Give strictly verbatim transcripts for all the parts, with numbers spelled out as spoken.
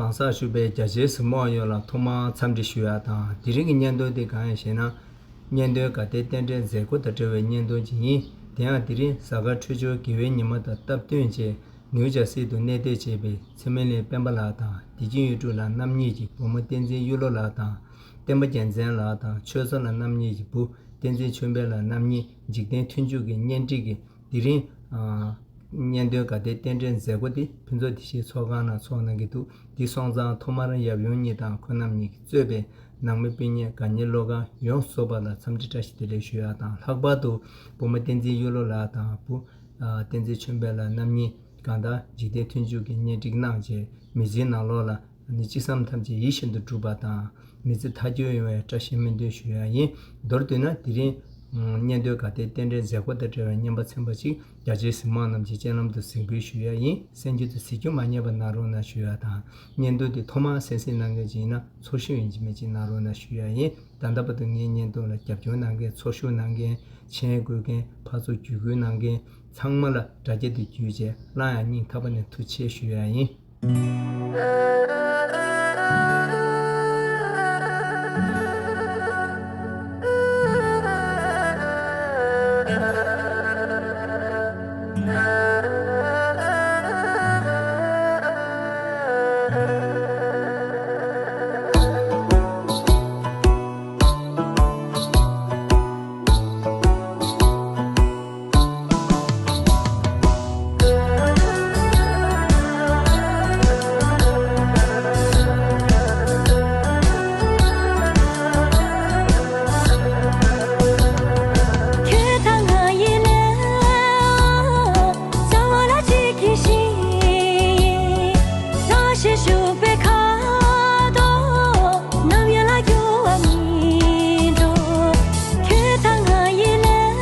གང་ཟག་ཞུ་བའི་རྒྱ་ཆེའི་གཟིགས་མོ་བ་ཡོངས་ལ་ཐོག་མར་འཚམས་འདྲི་ཞུ་ཡ་དང་། དེ་རིང་གི་བརྙན་ཐུང་དེ་གང་ཡིན་ཞེ་ན། གཉེན་སྟོན་དགའ་ལྡན་རྟེན་འབྲེལ་མཛད་སྒོ་དང་འབྲེལ་བའི་བརྙན་ཐུང་ཅིག་ཡིན། དེ་ཡང་དེ་རིང་གཟའ་སྐར་འཕྲོད་སྦྱོར་དགེ་བའི་ཉི་མ་དང་སྟབས་བསྟུན་བྱས། ནིའུ་ཇར་སི་དུ་གནས་སྡོད་བྱས་པའི་ཚེ་སྨོན་གླིང་སྤེན་པ་ལགས་དང་བདེ་སྐྱིད་ཡུལ་གྲུ་ལགས་རྣམ་གཉིས་ཀྱིས་བུ་མོ་བསྟན་འཛིན་གཡུ་ལོ་ལགས་དང་། བསྟན་པ་རྒྱལ་མཚན་ལགས་དང་ཆོས་མཚོ་ལགས་རྣམ་གཉིས་ཀྱི་བུ་བསྟན་འཛིན་ཆོས་འཕེལ་ལགས་རྣམ་གཉིས་འཇིག་རྟེན་མཐུན་འཇུག་གི་གཉེན་སྒྲིག་གི་དེ་རིང་། ཨ། གཉེན་སྟོན་དགའ་ལྡན་རྟེན་འབྲེལ་མཛད་སྒོ་དེ་ཕུན་ཚོགས་བདེ་ཆེན་ཚོགས་ཁང་ནང་ཚོགས་གནང་གི་འདུག་འདི་སོང་ཙང་ཐོག་མར་ཡབ་ཡུམ་གཉིས་དང་ཁོང་རྣམ་གཉིས་ཀྱིས་གཙོས་པའི་ནང་མི་སྤུན་ཉེ་དགའ་ཉེ་བློ་དགའ་ཡོངས་སུ་རྫོགས་པ་ལ་འཚམས་འདྲི་བཀྲ་ཤིས་བདེ་ལེགས་ཞུ་ཡ་དང་། ལྷག་པར་དུ་བུ་མོ་བསྟན་འཛིན་གཡུ་ལོ་ལགས་དང་བུ། ཨ། བསྟན་འཛིན་ཆོས་འཕེལ་ལགས་རྣམ་གཉིས་གང་ལྟར་འཇིག་རྟེན་མཐུན་འཇུག་གི་གཉེན་སྒྲིག་གནང་རྗེས་མི་ཚེའི་ནང་ལོགས་ལ། ནི་ཅི་བསམ་ཐམས་ཅད་ཡིད་བཞིན་དུ་འགྲུབ་པ་དང་མི་ཚེ་མཐའ་འཁྱོལ་ཡོང་བའི་བཀྲ་ཤིས་སྨོན་འདུན་ཞུ་ཡ་ཡིན། མདོར་བསྡུས་ན་དེ་རིང་གཉེན་སྟོན་དགའ་ལྡན་རྟེན་འབྲེལ་མཛད་སྒོ་དང་འབྲེལ་བའི་བརྙན་པར་ཚན་པ་ཅིག་རྒྱ་ཆེའི་གཟིགས་མོ་རྣམས་ཀྱི་སྤྱན་ལམ་དུ་གཟིགས་འབུལ་ཞུ་ཡ་ཡིན། གསན་རྒྱུ་དང་གཟིགས་རྒྱུ་མ་བསྙེལ་བ་གནང་རོགས་གནང་ཞུ་ཡ་དང་། བརྙན་ཐུང་དེ་ཐོག་མར་གསན་གཟིགས་གནང་མཁན་ཅིག་ཡིན་ན་ཚོར་ཤུགས་ཡིན་གཅིག་མིན་གཅིག་གནང་རོགས་གནང་ཞུ་ཡ་ཡིན། ད་ལྟ་བར་དུ་ངའི་བརྙན་ཐུང་ལ་རྒྱབ་སྐྱོར་གནང་མཁན་ཚོར་ཤུགས་གནང་མཁན་མཆན་འགོད་མཁན་ཕར་ཚུར་བརྒྱུད་སྐུལ་གནང་མཁན་ཚང་མ་ལ་དྲ་རྒྱ་དེ་བརྒྱུད་བྱས་སླར་ཡང་སྙིང་ཐག་པ་ནས་ཐུགས་རྗེ་ཆེ་ཞུ་ཡ་ཡིན། ཁྱོད་དང་ང་ཡི་ལས། རྩ་བ་ལ་གཅིག་གི་ཞིང་། བདག་ཞེས་ཞུ་བའི་ཁ་དོག་ནམ་ཡང་ལ་འགྱུར་བ་མི་འགྲོ། ཁྱོད་དང་ང་ཡི་ལས།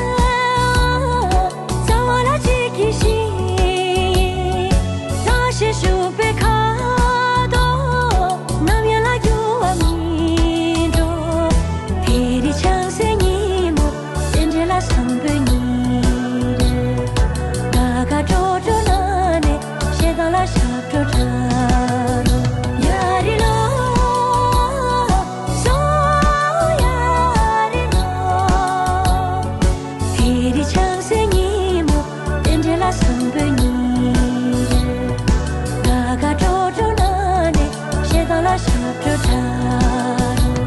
རྩ་བ་ལ་གཅིག་གི་ཞིང་། བདག་ཞེས་ཞུ་བའི་ཁ་དོག་ནམ་ཡང་ལ་འགྱུར་བ་མི་འགྲོ། དེ་རིང་བྱང་སེམས་ཉིན་མོ། རྟེན་འབྲེལ་ལ་བཟང་པོའི་ཉིན་རེ། དགའ་དགའ་སྤྲོ་སྤྲོ་ན་ནས་ཞེ་སྡང་ལ་ཞབས་བྲོ་འཁྲབ་རོགས། ཡ་རི་ལོ། སོ་ཡ་རི་ལོ། དེ་རིང་བྱང་སེམས་ཉིན་མོ། རྟེན་འབྲེལ་ལ་བཟང་པོའི་ཉིན་རེ། དགའ་དགའ་སྤྲོ་སྤྲོ་ན་ནས་ཞེ་སྡང་ལ་ཞབས་བྲོ་འཁྲབ་རོགས།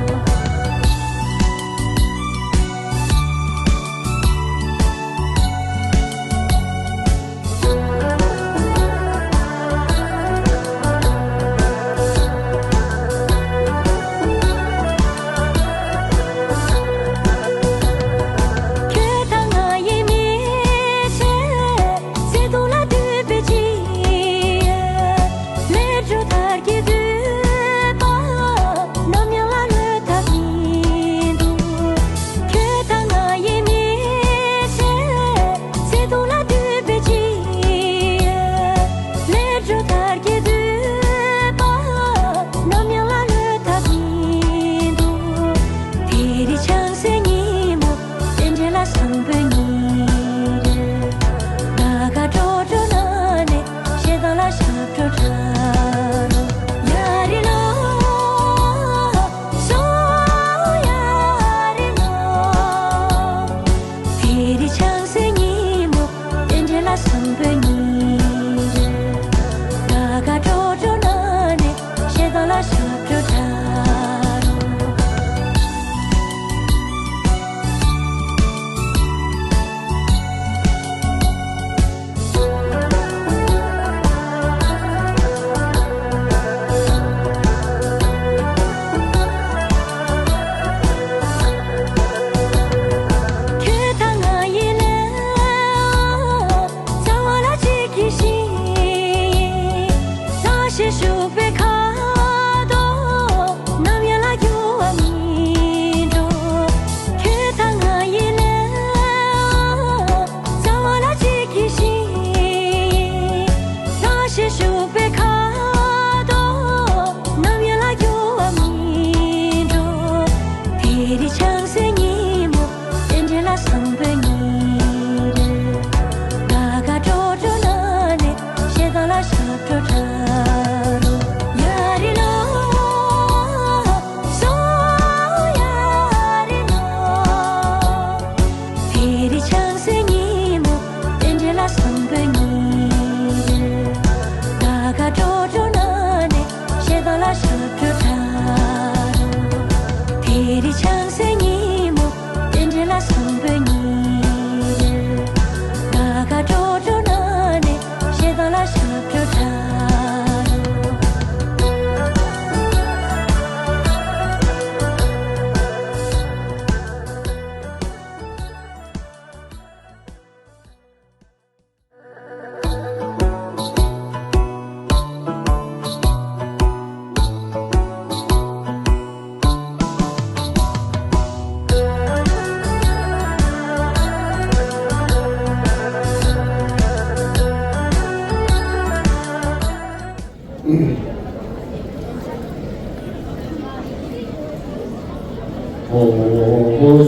ཧོ་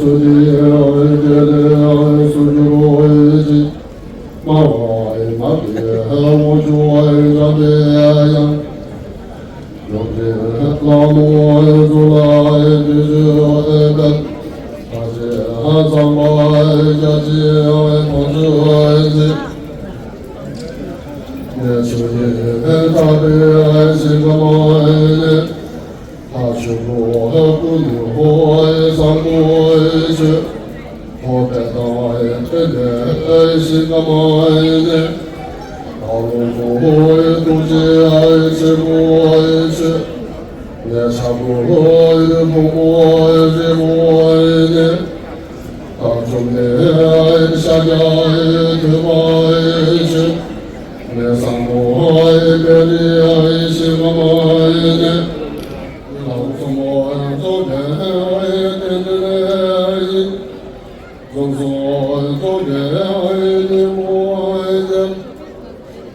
སུ་ནི་ཨའི་ཏེ་ལེ་ཨའི་སུ་ཇུ་རོ་ཨའི་ཅི། མ་ཝ་ཨའི་མ་ཏེ་ཧ་ཝ་ཇུ་ཨའི་ཛ་པེ་ཡ། ཡོ་ཏེ་ཧ་ལ་མོ་ཨའི་ཛུ་ལ་ཨའི་ཏེ་ཇུ་ཨའི་པེ། ཧ་ཅེ་ཧ་ཚང་མ་ཨའི་ཇ་ཅི་ཨའི་ཕོ་ཇུ་ཨའི་ཅི། ནེ་ཆུ་ཡེ་ཧེ་ད་པེ་ཨའི་ཤི་ག་མ་ཨའི་ནེ། ཧ་ཆུ་ལོ་ཧ་ཀུ་ནི་ཧོ་ཨའི་སང་ཀོ་ཨའི་ཆུ། ཧོ་པེ་ཏང་ཨའི་ཏེ་ལེ་ཨའི་ཤི་ཀ་མ་ཨའི་ནེ། ཧ་ལོ་ཀོ་ཧོ་ཨའི་ཏུ་ཅེ་ཨའི་ཆེ་ཀོ་ཨའི་ཆུ། ནེ་ཆ་ཀོ་ཧོ་ཨའི་ཕོ་མོ་ཨའི་རེ་ཀོ་ཨའི་ནེ། ད་ཅོ་ནེ་ཨའི་ཤ་ཀྱ་ཨའི་ཐུ་བ་ཨའི་ཆུ། ནེ་སང་མོ་ཨའི་པེ་རི་ཨའི་ཤི་ཀ་མ་ཨའི་ནེ། ལ་སོ་མོ་ཨའི་ཛོ་ནེ་ཨའི་ཏེ་ཏེ་ལེ་ཨའི། ཛོ་སོ་ཨའི་ཛོ་ནེ་ཨའི་ནེ་མོ་ཨའི་ནེ།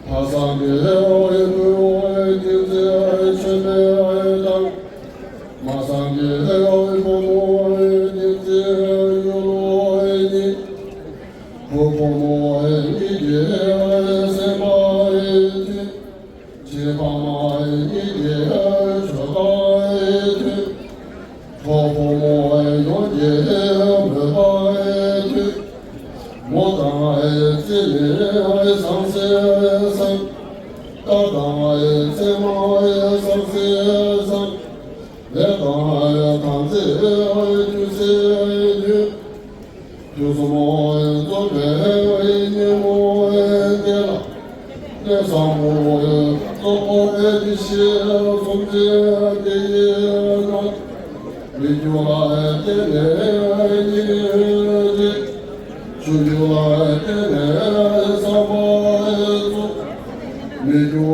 ཧ་སང་གི་ཨའི་བུ་ཨའི་ཏེ་ཏེ་ཨའི་ཆེ་མེ་ཨའི་དང་། མ་སང་གི་ཨའི་བུ་མོ་ཨའི་ཏེ་ཏེ་ཨའི་ཡུ་ལོ་ཨའི་ནི། བུ་ཕོ་མོ་ཨའི་གཉིས་ཀྱི་ཨའི་སེམས་པ་ཨའི་ཏེ། ཕྱི་ཕ་མ་ཨའི་གཉིས་ཀྱི་ཨའི་ཆོས་པ་ཨའི་ཏེ། ཕོ་ཕོ་མོ་ཨའི་ཡོངས་ཀྱི་ཨའི་མོས་པ་ཨའི་ཏེ། མོ་དང་ཨའི་རྩེ་ནི་ཨའི་སང་སེ་སང་། ཏ་དང་ཨའི་རྩེ་མ་ཨའི་སང་སེ་སང་། ལས་དང་ཨའི་ཐང་རྩེ་ཨའི་དུས་སེ་དུས། དུས་སོ་མོ་ཨའི་ཛོ་ནེ་ཨའི་ཉེ་མོ་ཨའི་ཏེ་ལ། ནེ་སང་མོ་ཨའི་ཛོ་ཨའི་ཏེ་ཤི་སོམ་ཅེ་ཏེ་ཡེ་ན། མི་རྒྱུ་ལ་བརྟེན་ནས་ཉིན་རེ། ཆུ་རྒྱུ་ལ་བརྟེན་ནས་ས་མ་རྫོགས། མི་རྒྱུ་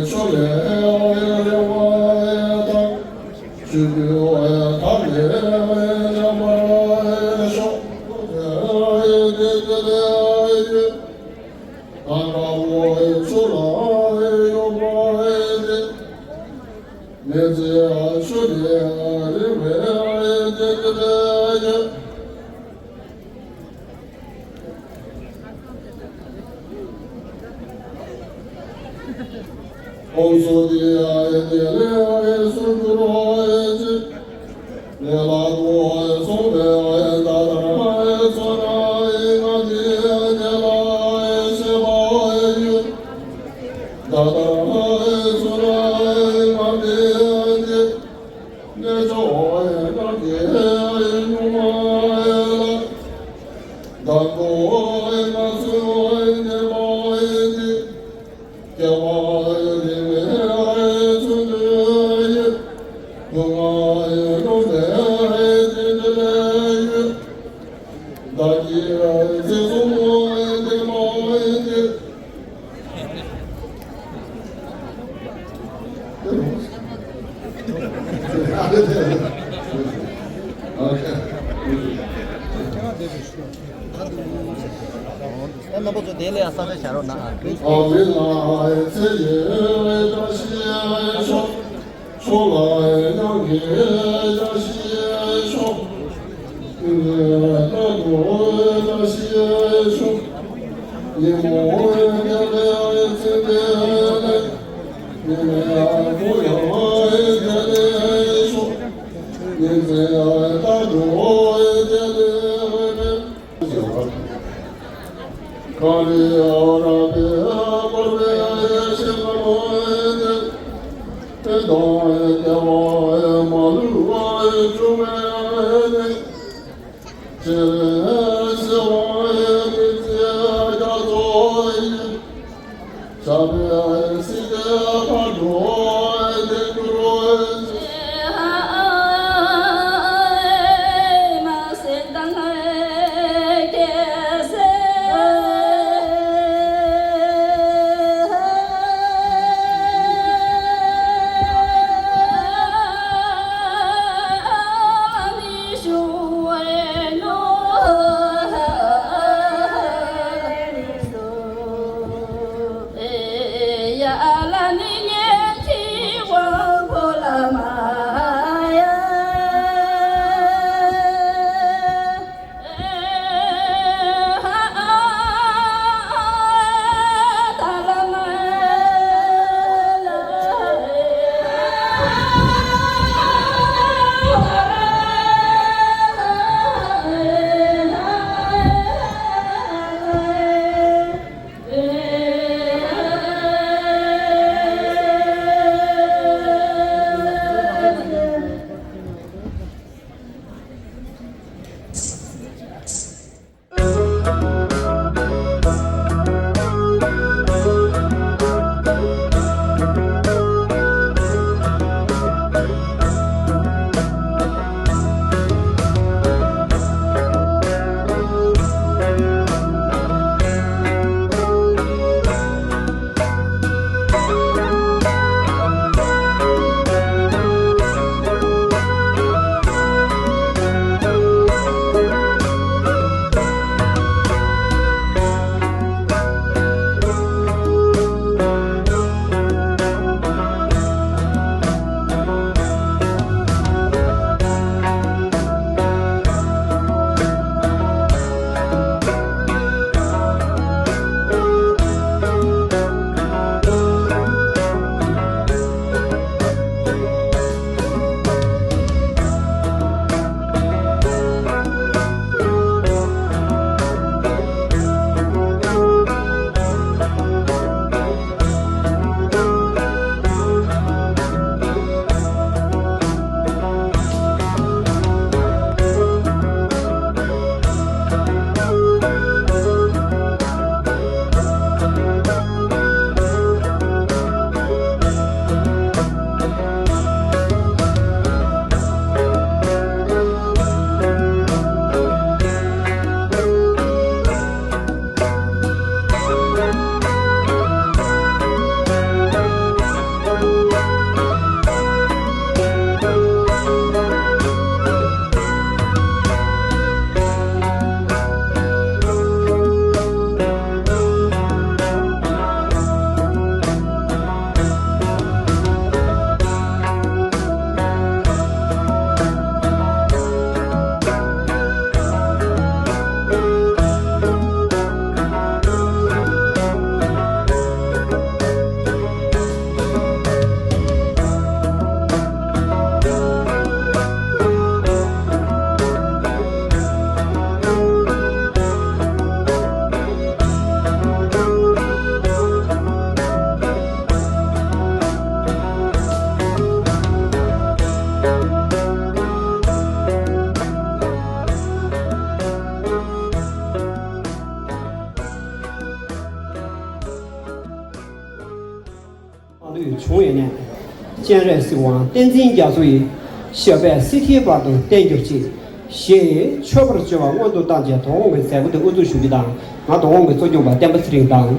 ཆུ་ལས་རེ་བ་དང་། ཆུ་རྒྱུ་ཐག་ལས་རེ་བ་ཤོག། དེ་དེ་ལས་ད་ཀ་བོ་ཆུ་ལ་ཡོད་པ་རེད། མེ་ལྕེ་ཆུ་ལས་རེ་བའི་དེ་དེ་ལས་ཡོད། ཁོང་ཚོ་དེ་ཡང་དེ་ལས་སུ་འགྱུར་བ་ཅི། ལས་ལ་གོ་སོང་བས་ད་ལྟར་ཚོ་ན་ང་དེ་དེ་ལ་ཤེས་པ་ཡོད། ད་ལྟར་ཚོ་ན་ང་དེ་དེ་ནས་ཆོག་ང་དེ་ཉུང་མ་ལ། ད་གོ་ང་ཚོ་དེ་མ་དེ། སྐྱེ་བ་རིང་བའི་ཚུལ་དུ་ཡོད། སྐུ་ལྔ་ཡོད་ལོ་ཟེར་དེ་འདྲ་ཡོད། བདག་གིས་ཚེ་གསུམ་དེ་མ་དེ། ཨ་ཁ། རྣམ་པ་ཚོ་དེ་ལས་ཡང་ས་ཆ་བྱ་རོགས་གནང་ཨ། ཨ་མི་ལ་ཚེ་ཡི་བཀྲ་ཤིས་ཤོག། ཕྱོགས་ལ་གཡང་གི་བཀྲ་ཤིས་ཤོག། ཀུན་ལ་ལྟ་དུ་བཀྲ་ཤིས་ཤོག། ཉིན་མོ་བདེ་ལེགས་ཚེ་བདེ་ལེགས། ཉི་མའི་བུ་ཡང་བདེ་ལེགས་ཤོག། ཉིན་མཚན་ལྟ་དུ་བདེ་ལེགས། གངས་རི་ར་བས་བསྐོར་བའི་ཞིང་ཁམས་འདི། དེ་དང་བདེ་བ་མ་ལུས་པ་འབྱུང་བའི་གནས། སྤྱན་རས་གཟིགས་དབང་མི་ཚེ་རྒྱ་མཚོ་ཡི། ཞབས་པད་སྲིད་མཐའི་བར་དུ་བརྟན་གྱུར་ཅིག། སྤྱན་རས་གཟིགས་དབང་བསྟན་འཛིན་རྒྱ་མཚོ་ཡི། ཞབས་པད་སྲིད་མཐའི་བར་དུ་བརྟན་གྱུར་ཅིག་ཞེས་མཆོད་པར་བརྗོད་པ་སྔོན་དུ་བཏང་བྱས། དོ་དགོང་གི་མཛད་སྒོ་དེ་དབུ་འཛུགས་ཞུ་རྒྱུ་དང་། ང་དོ་དགོང་གི་གཙོ་སྐྱོང་པ་བསྟན་པ་ཚེ་རིང་དང་།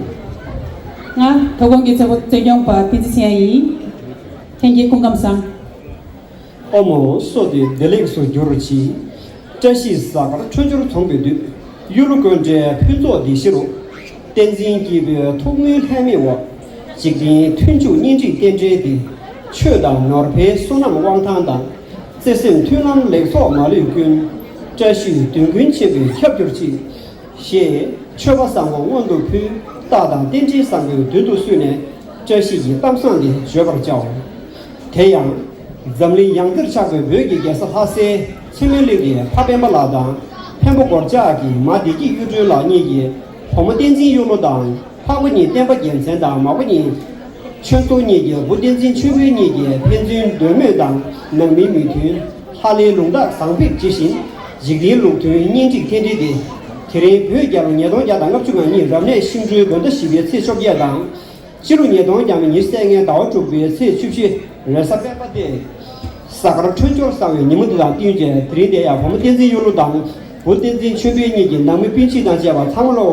ང་དོ་དགོང་གི་གཙོ་སྐྱོང་པ་བསྟན་འཛིན་ཚེ་དབྱངས་ཡིན། ལྷན་རྒྱས་སྐུ་ཁམས་བཟང་། ཨོ་མོ་བསོད་བདེ་བདེ་ལེགས་སུ་གྱུར་ཅིག་བཀྲ་ཤིས་གཟའ་སྐར་འཕྲོད་སྦྱོར་མཚུངས་པའི་དུས། གཡུ་ལོ་ཀུན་འདྲའི་ཕུན་ཚོགས་འདི་ཕྱི་རུ། བསྟན་འཛིན་སྐྱེས་བུའི་ཐུགས་སྨོན་ལྷད་མེད་འོག་འཇིག་རྟེན་མཐུན་འཇུག་གཉེན་སྒྲིག་རྟེན་འབྲེལ་འདི། ཆོས་དང་ནོར་འཕེལ་བསོད་ནམས་དབང་ཐང་དང་། བརྩེ་སེམས་མཐུན་ལམ་ལེགས་ཚོགས་མ་ལུས་ཀུན། བཀྲ་ཤིས་དོན་ཀུན་ཆེན་པོས་ཁྱབ་གྱུར་ཅིག་ཞེས་མཆོད་པ་བཟང་པོ་སྔོན་དུ་ཕུལ། རྟགས་དང་རྟེན་འབྲེལ་བཟང་པོའི་མདུན་དུ་བསུས་ནས། བཀྲ་ཤིས་ཀྱི་གཏམ་བཟང་འདི་བརྗོད་པར་བྱའོ། དེ་ཡང་། འཛམ་གླིང་ཡང་རྩེར་ཆགས་པའི་བོད་ཀྱི་རྒྱལ་ས་ལྷ་སའི་ཚེ་སྨོན་གླིང་གི་ཕ་སྤེན་པ་ལགས་དང་། འཕན་པོ་སྒོར་ལྕགས་ཀྱི་མ་བདེ་སྐྱིད་གཡུ་སྒྲོན་ལགས་གཉིས་ཀྱིས། བུ་མོ་བསྟན་འཛིན་གཡུ་ལོ་དང་། ཕ་བུ་གཉིས་བསྟན་པ་རྒྱལ་མཚན་དང་། མ་བུ་གཉིས་ཆོས་མཚོ་གཉིས་ཀྱི་བུ་བསྟན་འཛིན་ཆོས་འཕེལ་གཉིས་ཀྱིས་ཕན་ཚུན་འདོད་མོས་དང་ནང་མིའི་མོས་མཐུན། ལྷ་ལས་ལུང་རྟགས་བཟང་ཕེབས་ཇི་བཞིན། འཇིག་རྟེན་ལུགས་མཐུན་གཉེན་སྒྲིག་རྟེན་འབྲེལ་འདི། དེ་རིང་བོད་རྒྱལ་ལོ་ཉིས་སྟོང་བརྒྱ་དང་ལྔ་བཅུ་ང་གཉིས་རབ་གནས་ཤིང་སྦྲུལ་བོད་ཟླ་བཞི་པའི་ཚེས་བཅོ་བརྒྱད་དང་། སྤྱི་ལོ་ཉིས་སྟོང་ཉི་ཤུ་རྩ་ལྔའི་ཟླ་བ་དྲུག་པའི་ཚེས་བཅུ་བཞི། རེས་གཟའ་སྤེན་པ་སྟེ། གཟའ་སྐར་འཕྲོད་སྦྱོར་བཟང་བའི་ཉིན་མོ་འདི་དང་བསྟུན་བྱས། དེ་རིང་འདིར་ཡང་བུ་མོ་བསྟན་འཛིན་གཡུ་ལོ་དང་། བུ་བསྟན་འཛིན་ཆོས་འཕེལ་གཉིས་ཀྱི་ནང་མི་སྤུན་མཆེད་དང་བཅས་པ་ཚང་མ་ལོ་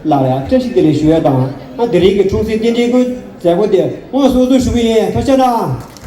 ལ་ཡང་བཀྲ་ཤིས་བདེ་ལེགས་ཞུ་ཡས་དང་། ཨ་དེ་རིང་གི་འཁྲུངས་ཚེས་རྟེན་འབྲེལ་གྱི་མཛད་སྒོ་དེ་དངོས་སུ་དབུ་འཛུགས་ཞུ་གི་ཡིན། ཐུགས་རྗེ་གནང་།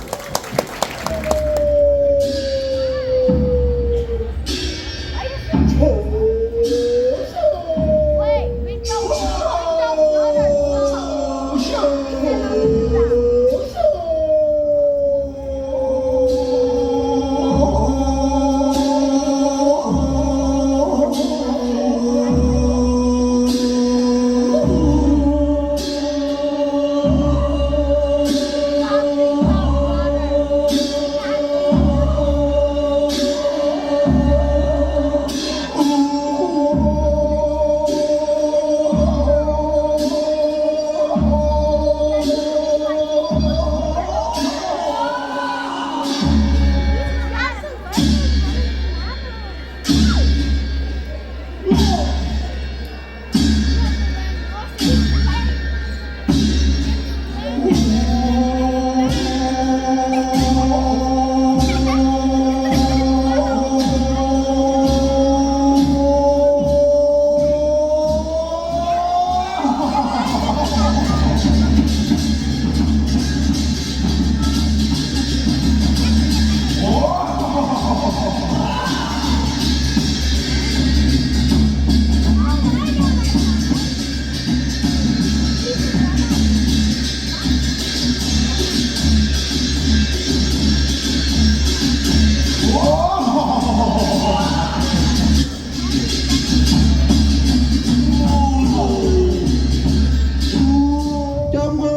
སྐྱབས་མགོན་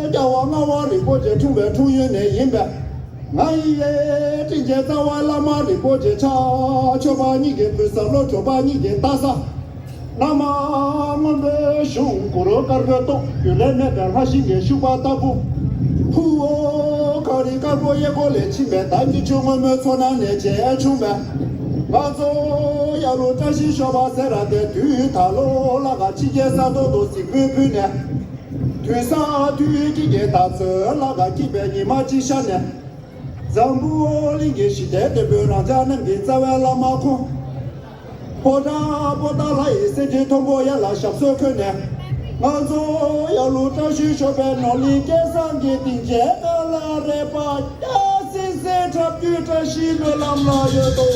རྒྱལ་བ་ལྔ་པ་རིན་པོ་ཆེ་འཁྲུངས་པའི་འཁྲུངས་ཡུལ་ནས་ཡིན་པས། ང་ཡི་དྲིན་ཅན་རྩ་བའི་བླ་མ་རིན་པོ་ཆེ་ཆགས། ཆོས་པ་གཉིས་ཀྱི་བུ་ས། ལོ་གྲོགས་པ་གཉིས་ཀྱི་ལྟ་ས། བླ་མ་སྔོན་པོའི་གཞུང་གུ་རུ་དཀར་པོའི་ཏོག་རྒྱུན་ལས་མེད་པའི་ལྷ་ཤིང་གི་ཤུག་པ་ལྟ་བུ། ཧུ་ཨོ་གངས་རི་དཀར་པོ་གཡས་སྐོར་ལས་ཕྱིན་པའི་ཟླ་ཉི་ཆུ་སྔོན་མོའི་མཚོ་ནང་ནས་རྗེས་བྱུང་བའི། ང་ཚོ་ཡར་ལུང་བཀྲ་ཤིས་ཤོར་བ་ཟེར་ར་དེ་དུས་ད་ལོ་ལ་ག་ཕྱི་རྒྱལ་ས་ཐོག་ཏུ་གཟིགས་འབུལ་ཕུལ་ནས། དུས་བཟང་དུས་ཀྱི་རྒྱལ་དར་ཚོས་ལ་ག་སྐྱིད་པའི་ཉི་མ་གཅིག་ཤར་ནས། འཛམ་བུ་གླིང་གི་ཞི་བདེའི་དེད་དཔོན་རང་ཅག་རྣམས་ཀྱི་རྩ་བའི་བླ་མ་ཁོང་། ཕོ་བྲང་པོ་ཏཱ་ལ་ཡི་སེང་ཆེན་མཐོན་པོ་ཡར་ལ་ཞབས་སོར་འཁོད་ནས། ང་ཚོ་ཡར་ལུང་བཀྲ་ཤིས་ཤོར་བའི་ནོར་གླིང་སྐལ་བཟང་གི་སྡིངས་ཆའི་ནང་ལ་རེ་བ་རྒྱ་སེ་སེ་འཁྲབ་རྒྱུའི་བཀྲ་ཤིས་སྨོན་ལམ་ལ་ཡོད་དོ།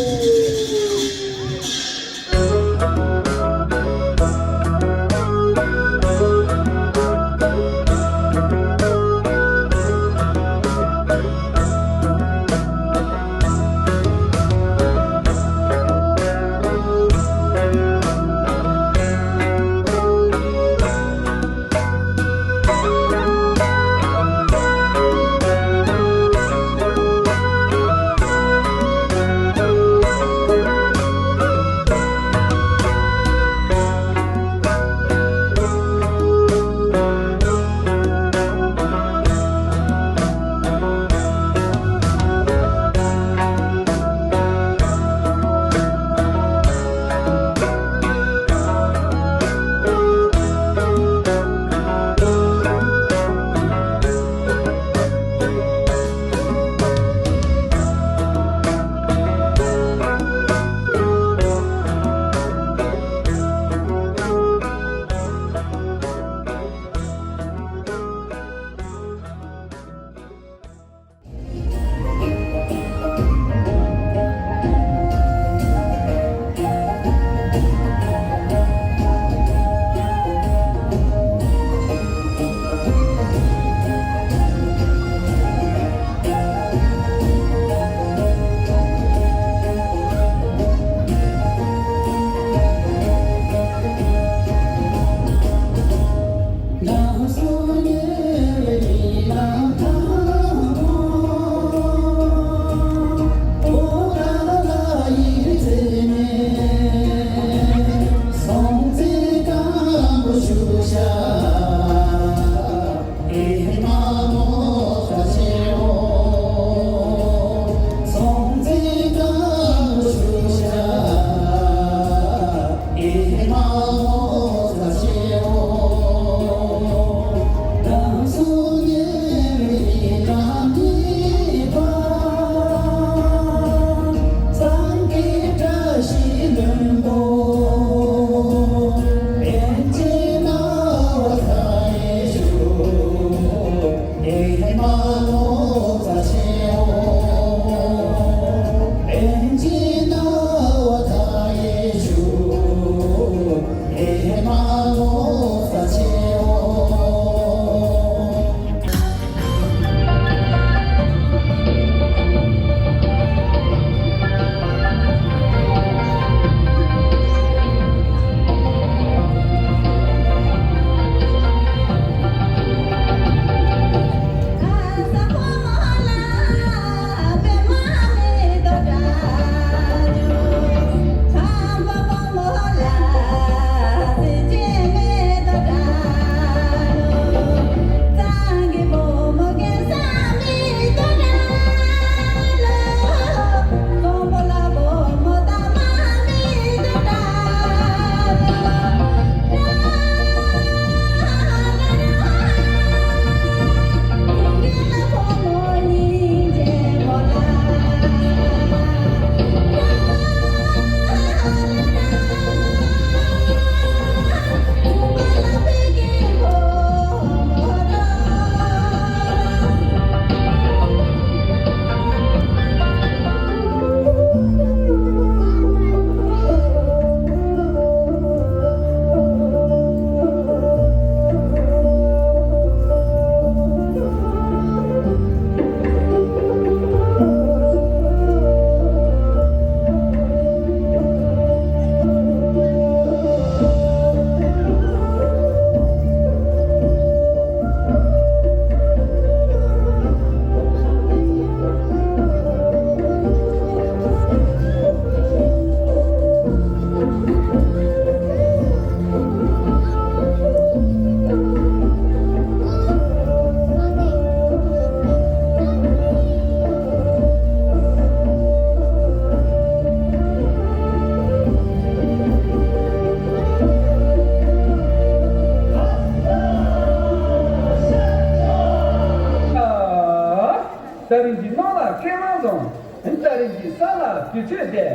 ཀྱི་ས་ལ་དུས་ཚོད་བསྡད།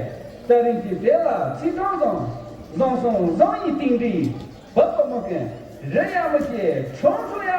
ས་རིམ་གྱི་སྡེ་ལ་ཚིག་གྲོང་བཟང་། བཟང་སོང་བཟང་ཡི་རྟིང་འདྲི། བབ་པ་མོ་ཀན་རི་ཡ་མོ་ཀན་གྲོང་ཚོ་ཡ།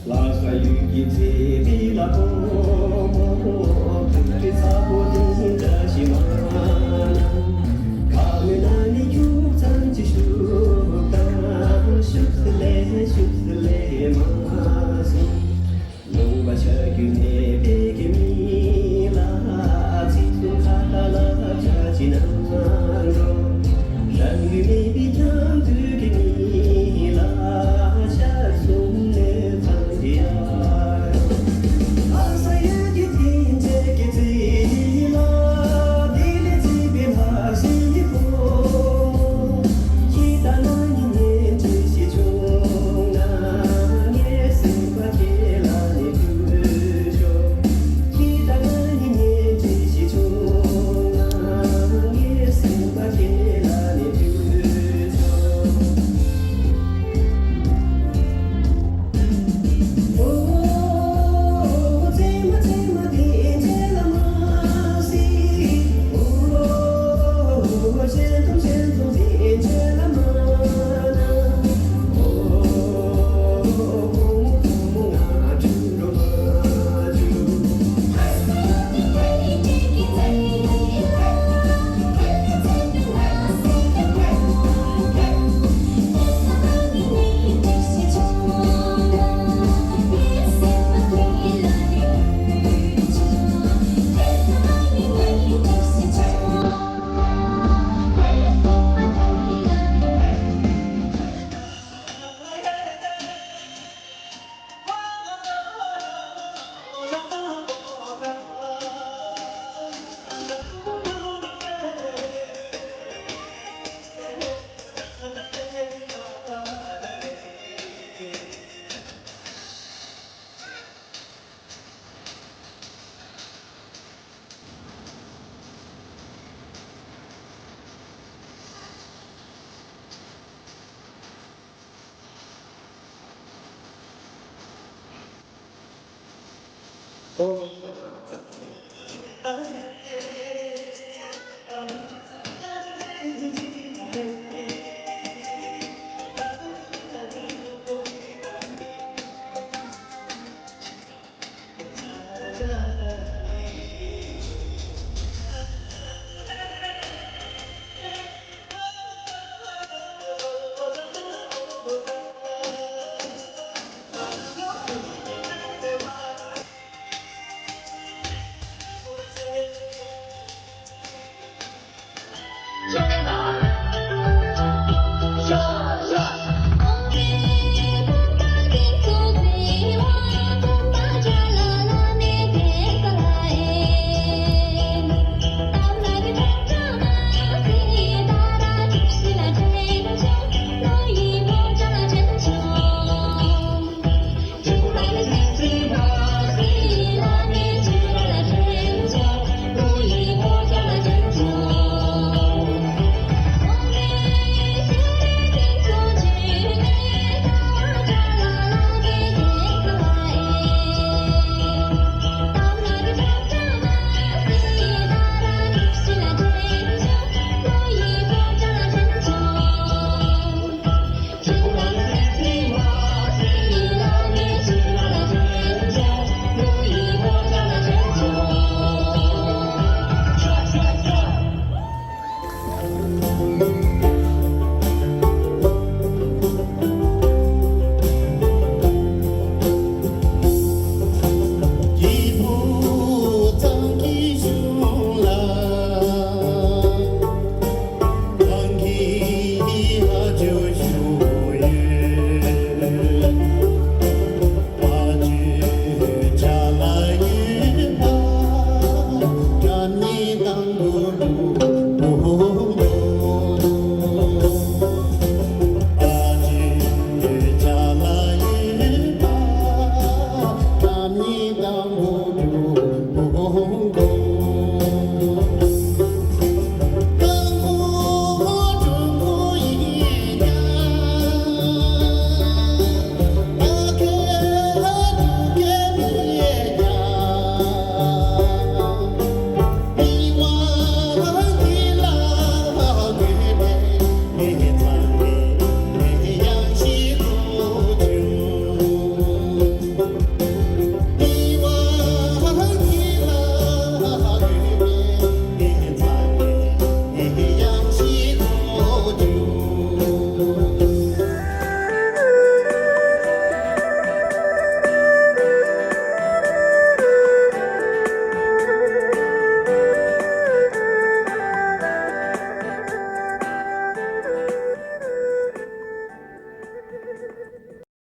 ལྷ་ས་ཡུལ་གྱི་མཛེས་པའི་ལ་ཕོ་མོ། ཐུགས་ཀྱི་ཚ་པོ་དེ་འདྲ་ཞིག་མ་ན། ཁ་མེད་ན་ནི་ཁྱུག་ཙམ་གྱི་ཤུགས་དང་། ཤུགས་སུ་ལས་ཤུགས་སུ་ལས་མ་སོང་། ལུང་པ་ཆ་རྒྱུས་མེད་པའི་གི་མི་ལ། ཚིག་གསུམ་ཁ་ལ་ལ་ཆ་ཅི་ན་འགྲོ། རང་ཡུལ་མེད་པའི་རྒྱང་དུས་ཀྱི་མི་ལ། ཆ་གསུམ་ནས་ཚང་གི་ཡ། ལྷ་ས་ཡུལ་གྱི་མཐུན་རྐྱེན་གྱི་རྩིས་ལ། དེ་ལས་བརྩིས་པའི་ལྷ་སའི་ཕོ་མོ། ཁྱེད་ལྟ་ན་ཉིན་ཉིན་འདྲིས་ཤིག་བྱུང་ན། ངའི་སེམས་པ་ཁྱེད་ལ་ནི་ཕུལ་ཆོག་ཁྱེད་ལྟ་ན་ཉིན་ཉིན་འདྲིས་ཤིག་བྱུང་ན། ངའི་སེམས་པ་ཁྱེད་ལ་ནི་ཕུལ་ཆོག